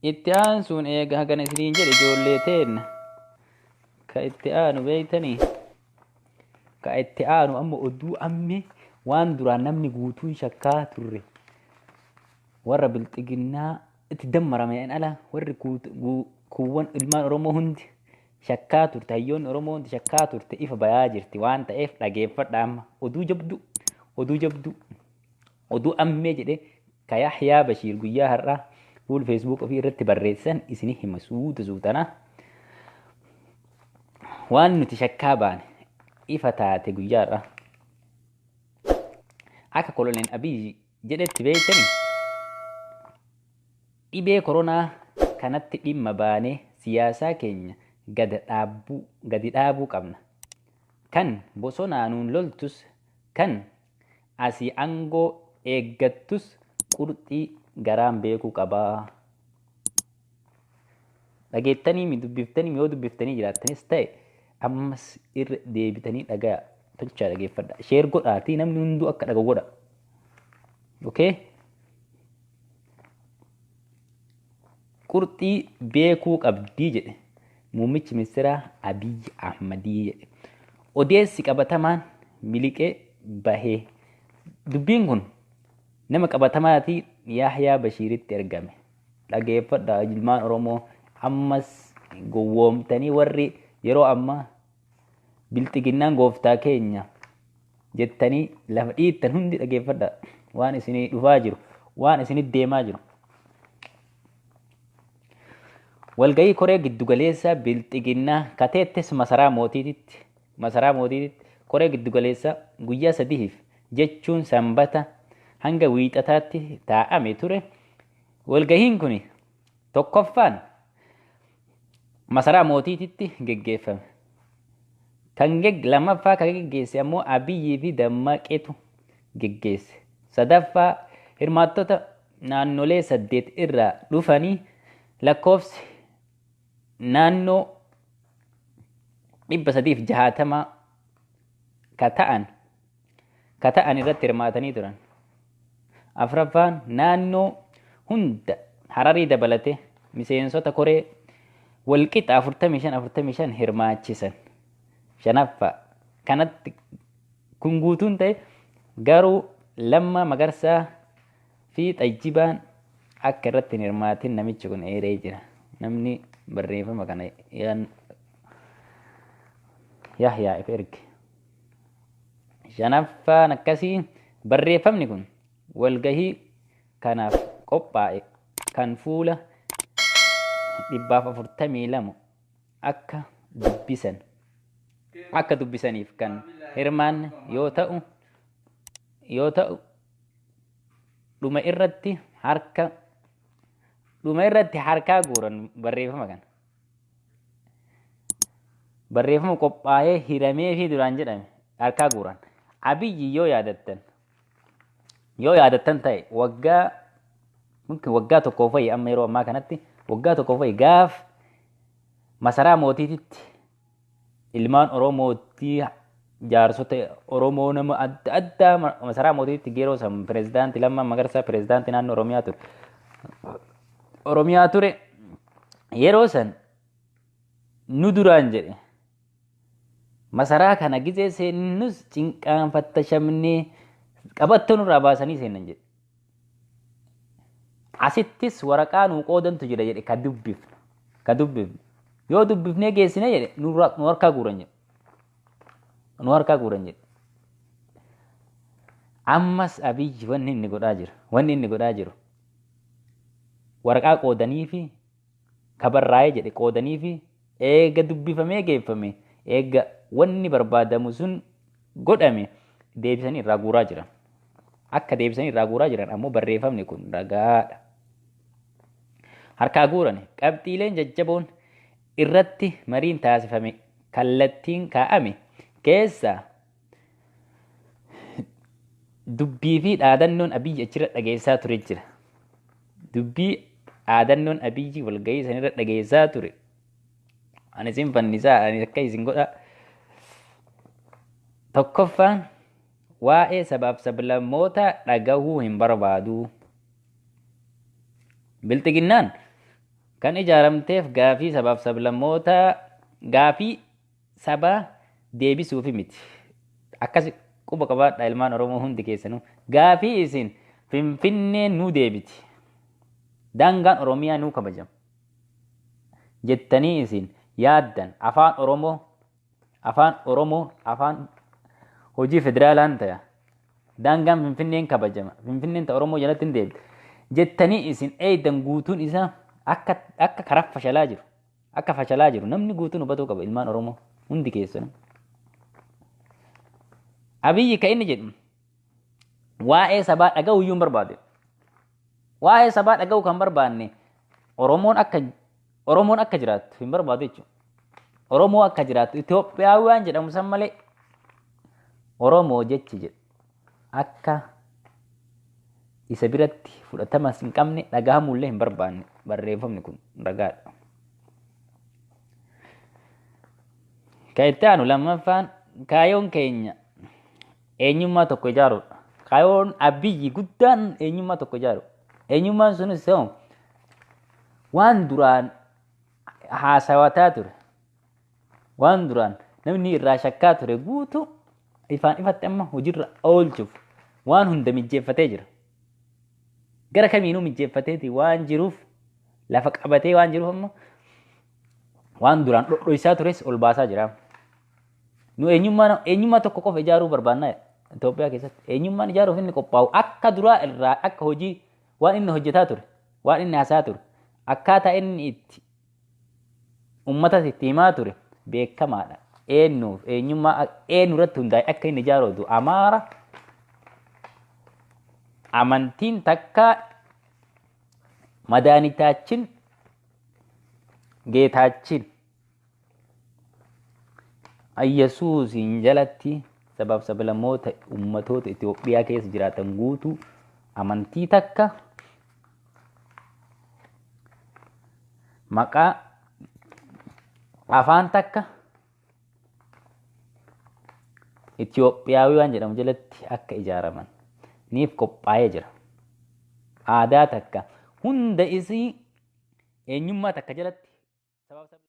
Itti aansuun eega hagana isiniin jedhe, ijoollee teenna, ka itti aanu beeytanii? Ka itti aanu amma oduu amme waan duraan namni guutuun shakkaa turre, warra Bilxiginnaa itti dammarameen ala warri kuuwwan ilmaan Oromoo hundi shakkaa turte, hayyoonni Oromoo hundi shakkaa turte ifa bayaa jirti waan ta'eef dhageeffadha. Amma oduu jabdu, oduu jabdu, oduu ammee jedhe ka Yahyaa Bashiir guyyaa har'aa fuul Facebook ofii irratti barreessan isini hima suuta suutana. Waan nuti shakkaa baane ifa taate guyyaa har'aa. Akka Koloneel Abiyyi jedhetti, beektanii, dhibee koronaa kanatti dhimma baanee siyaasaa keenya gadi dhaabuu qabna. Kan bosonaa nuun loltus, kan asii aangoo eeggattus qurxii garaan beekuu qabaa. Dhageettanii mi dubbiftanii? Yoo dubbiftanii jiraattanis ta'e ammas irra deebitanii dhagaa tolchaa dhageeffadha. Share godhaatii namni hunduu akka dhaga'u godha. Okay? Qurxii beekuu qabdii jedhe muummichi ministeeraa Abiyyi Ahmadii jedhe. Odeessi qabatamaan miliqee bahee. Dubbiin kun nama qabatamaatii Yahyaa Bashiiritti ergame. Dhageeffadha, ilmaan Oromoo, ammas gowwoomtanii warri yeroo ammaa Bilxiginnaan gooftaa keenya jettanii lafa dhiittan hundi dhageeffadha, waan isinii dhufaa jiru, waan isinit deemaa jiru. Walgahii koree giddugaleessaa Bilxiginnaa kateettes masaraa mootiititti koree giddugaleessaa guyyaa 3f, jechuun Sanbata hanga Wiixataatti taa'ame ture. Walgahiin kun tokkoffaan masaraa mootiititti geggeeffame. Kan lammaffaa kan geggeesse ammoo Abiyyii fi Dammaqetu geggeesse. Sadaffaa hirmaattota naannolee saddeet irraa dhufanii lakkoofsi naannoo 360 ka ta'an irratti hirmaatanii turan. Afraffaan naannoo hunda Hararii dabalate miseensota koree walqixa 45 45 hirmaachisan. Shanaffaa kanatti kun guutuun ta'e garuu Lammaa Magarsaa fi Xajjibaan akka irratti hin hirmaatin namichi kun eeree jira. Namni barreeffama kana Yahyaa if erge. Shanaffaan akkasii barreeffamni kun walgahii kanaaf qophaa'e kan fuula 142 akka dubbisaniif kan hirmaanne yoo ta'u dhuma irratti harkaa guuran. Barreeffama kana, barreeffama qophaa'ee hiramee fi duraan jedhame harkaa guuran. Abiyyi yoo yaadattan ta'e, waggaa mungkin waggaa tokkoo fa'i, amma yeroo ammaa kanatti waggaa tokkoo fa'i, gaaf masaraa mootiititti ilmaan Oromootti, jaarsota Oromoo, nama adda addaa masaraa mootiitti yeroo san pirezidaantii Lammaa Magarsaa pirezidaantii naannoo Oromiyaa ture. Yeroo san nu duraan jedhe, masaraa kana gizee seennus cinqaan fattashamnee qabattoo nurraa baasanii seennan jedhe. Asittis waraqaa nuu qoodantu jira jedhe, ka dubbifnu yoo dubbifnee geessine jedhe nu harkaa guuran jedhe, nu harkaa guuran jedhe. Ammas Abiyyi wanni inni godhaa jiru waraqaa qoodanii fi kabarraa'ee jedhe qoodanii fi eega dubbifamee geeffame, eega wanni barbaadamu sun godhame, deebisanii irraa guuraa jiran. Akka deebisanii irraa guuraa jiran ammoo barreeffamni kun ragaadha. Harkaa guurani. Qabxiileen jajjaboon irratti mariin taasifame kallattiin kaa'ame keessaa dubbii fi dhaadannoon Abiyyi achirra dhageessaa ture jira. Dubbii dhaadannoon Abiyyi walgahii sanirra dhageessaa ture. Ani isin fannisaa, ani akka isin godha. Tokkoffaan waa'ee sabaaf sablammoota dhagahuu hin barbaadu. Bilxiginnaan Kan ijaaramteef gaafii sabaaf sablammoota, gaafii sabaa deebisuufi miti. Akkas quba qabaadha ilmaan Oromoo hundi keessanuu. Gaafii isin Finfinneen nuu deebiti, daangaan Oromiyaa nuu kabajama jettanii isin yaaddan, afaan Oromoo afaan hojii federaalaan ta'a, daangaan Finfinneen kabajama, Finfinneen ta Oromoo jalatti hin deebite jettanii isin eeydan guutuun isaa akka karaa fashalaa jiru, akka fashalaa jiru namni guutuun hubatuu qaba, ilmaan Oromoo hundi keessanuu. Abiyyi ka inni jedhu waa'ee sabaa dhaga'uu iyyuu hin barbaade. Waa'ee sabaa dhaga'uu kan barbaanne Oromoon akka jiraattu hin barbaadu jechuudha. Oromoo akka jiraattu Itoophiyaa waan jedhamu san malee Oromoo jechi jedhu akka isa biratti fudhatama hin qabne dhagahamullee hin barbaanne, barreeffamni kun ragaadha. Kan itti aanu lammaffaan, kaayoon keenya eenyummaa tokko ijaaruudha. Kaayoon Abiyyi guddaan eenyummaa tokko ijaaru. Eenyummaan sunis ta'u waan duraan haasawataa ture, waan duraan namni irraa shakkaa ture guutuu ifaan ifatti amma hojiirra oolchuuf waan hunda mijjeeffatee jira. Gara kamiinuu mijjeeffateeti waan jiruuf, lafa qabatee waan jiruuf, amma waan duraan dhodhoisaa tures ol baasaa jira. Nu eenyummaa tokko qofa ijaaruu barbaannaa Itoophiyaa keessatti. Eenyummaan ijaaruuf inni qophaa'u akka duraa irraa akka hojii waan inni hojjetaa ture, waan inni haasaa ture, akkaataa inni itti uummata itti himaa ture beekamaadha. Eenyuuf eenyummaa eenyu irratti hundaa'e akka inni ijaaru? Amaara, amantiin takka, መድኃኒታችን ጌታችን Yesuusiin jalatti sabaaf sablammoota ummatoota Itoophiyaa keessa jiraatan guutuu amantii takka, maqaa, afaan takka, Itoophiyaawii waan jedhamu jalatti akka ijaaraman niif qophaa'ee jira. Aadaa takka, hunda isii eenyummaa takka jalatti.